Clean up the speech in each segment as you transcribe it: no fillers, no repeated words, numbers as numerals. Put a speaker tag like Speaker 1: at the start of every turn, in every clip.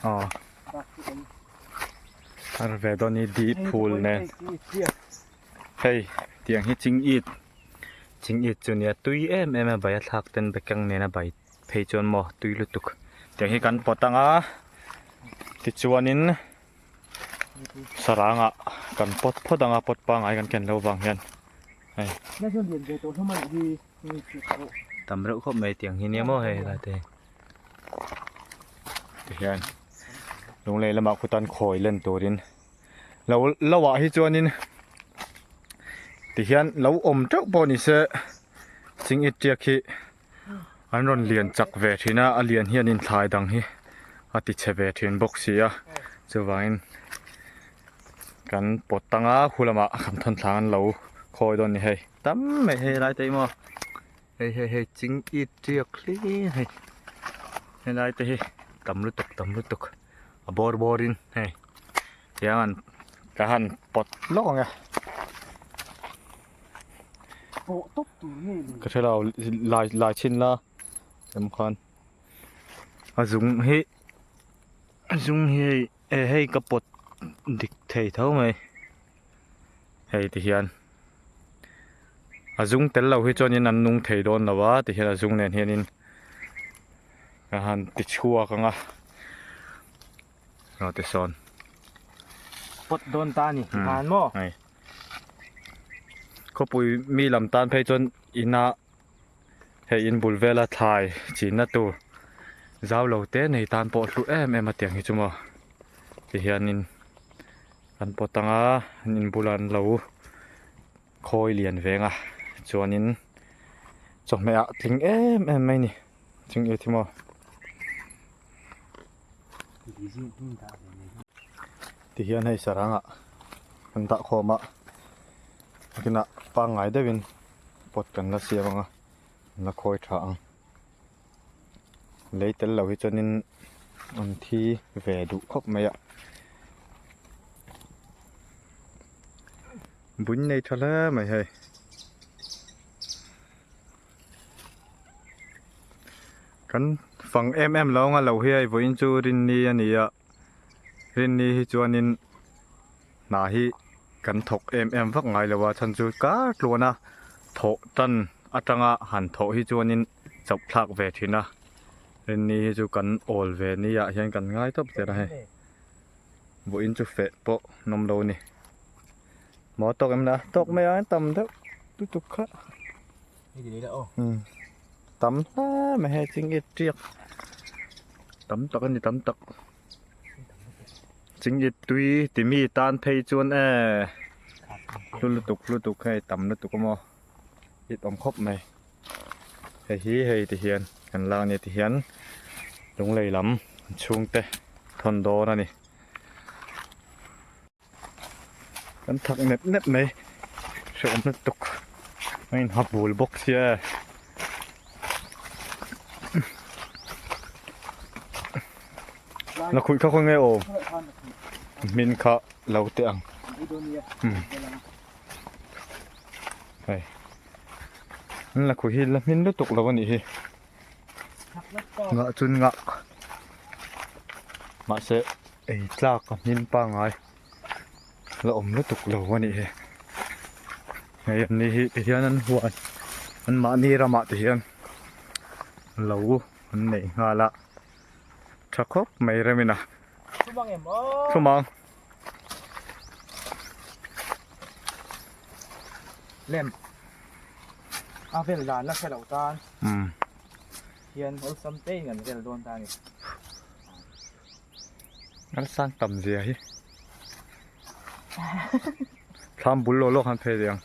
Speaker 1: Aw har ve dawn hi di phul nen hei tiang hi ching it ching it chu nia tui em em a bai a thlak ten bekang nen a bai phei chuan maw tui lutuk tiang hi kan pawt ang a tichuanin sarang ah kan pawt phawt ang a pawt pangai kan ken loh vang hian hei tam reuh khawp mai tiang hi nia maw hei helai te hi tihian lunglei lamah khutan khawi len turin lo lo ah hi chuanin tihian lo awm teuh pawh ni se ching it tiak hi an rawn lian chak ve thin a a lian hian inthlai dang hi a ti chhe ve thin bawk si a chuvangin kan pawt tanga khu lamah kan thawn thlang an lo khawi dawn a ni hei tam mai hei lai te hi maw hei hei hei ching it tiak hlir hei helai te hi tam lutuk tam lutuk a bawr bawr in hei tiang an ka han pawt lawk ang e. Ka hre lo lai lai chhin la em khan a zung hi a zung hi hei e hei ka pawt dik thei tho mai hei ti hian a zung tel lo hi chuanin an nung thei dawn lo a ti hian a zung nen hianin ka han ti chhuak ang a. Raw te sawn.
Speaker 2: Pawt dawn ta ni khan maw?
Speaker 1: Hei. Khawpui mi lam tan phei chuan ina hei in bul vela thlai chinna tur zau lo te nei tan pawh hlu em em a tiang hi chu maw. Tihianin an pawt ang a an in bulah an lo khawi lian veng a chuanin chawhmeh ah tling em em mai a ni. Ching e thi maw? Tihian hei sarangah kan dah khawm a nakinah pangngai deuhin pot kan la siam ang a an la khawi tha ang lei tel lo hi chuanin an thi ve duh khawp mai a bun nei tha hle mai hei. Kan fang em em lo anga lo hi hei vawiin chu rinni a ni a rinni hi chuanin hna hi kan thawk em em vak ngai lo a chhan chu kar tluan a thawh tan atanga han thawh hi chuanin chauh thlak ve thin a rinni hi chu kan awl ve ni ah hian kan ngai tawp zel a hei vawiin chu feh pawh nawm lo a ni maw tawk em la tawk mai a tam deuh lutuk kha. Tam hle mai hei ching it tiak tam tak a ni tam tak ching it tui ti mi tan phei chuan e hlu lutuk lutuk hei tam lutuk a maw it awm khawp mai hei hi hei ti hian kan lak a ni ti hian lunglei lam chhungte thawn dawn a ni. Kan thak nep nep mai hrehawm lutuk a in ha bul bawk sia la khuih kha khaw nge aw hmin kha lo teh ang hei an la khuih hi la hmin lutuk lo a nih hi ngah chun ngah mahse ei tlak a hmin pangai la awm lutuk lo a nih hi hei an ni hi ti hian an huan an mahni ramah te hian lo an neih nghal a tha khawp mai remin a thumang
Speaker 2: lem a vel dan la hre lo tan hian awlsam te in an vel dawn ta a ni.
Speaker 1: Nalsang tam zia hi thlam bul lawh lawk han phei ve ang.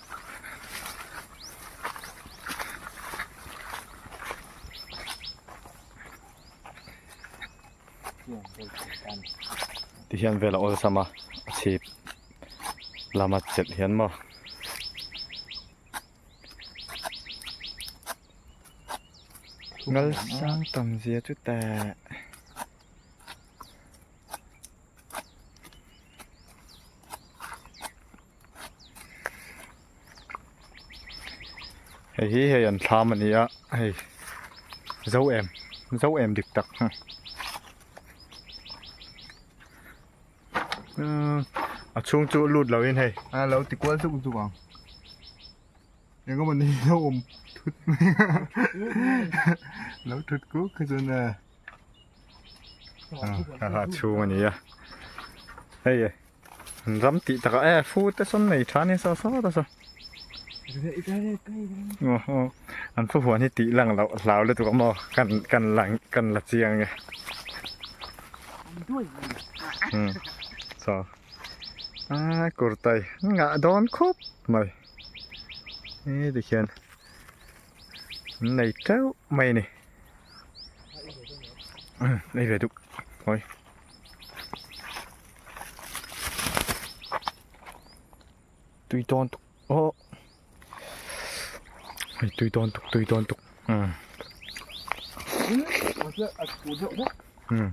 Speaker 1: Ti hian vel a awlsam a a chhip lama chelh hian maw. Nalsang tam zia chu teh. Hei hi hei an thlam a ni a hei zo em. Zo em dik tak. A chhung chu lut lo in hei.
Speaker 3: A lo ti kual zuk zuk ang. Eng emaw ni lo awm thut mai a. Lo thut kuk kha chuan a.
Speaker 1: A chhung a ni a. Hei e. An ram tih takah e fu te sawn nei tha a ni saw saw ta saw. An fu huan hi tih lang loh hlau lutuk a maw kan kan lang kan la chiang e. Saw a kurtai ngah dawn khawp mai e tikhian an nei teuh mai a ni. Ei ve duh hawi. Tui dawn tuk aw hei tui dawn tuk tui dawn tuk umm umm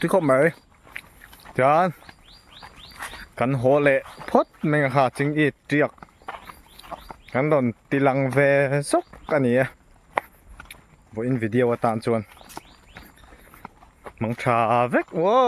Speaker 1: tui khawp mai chuan kan haw leh phawt mai ang kha ching it tiak kan rawn ti lang ve zawk a ni e vawiin video atan chuan mang tha vek.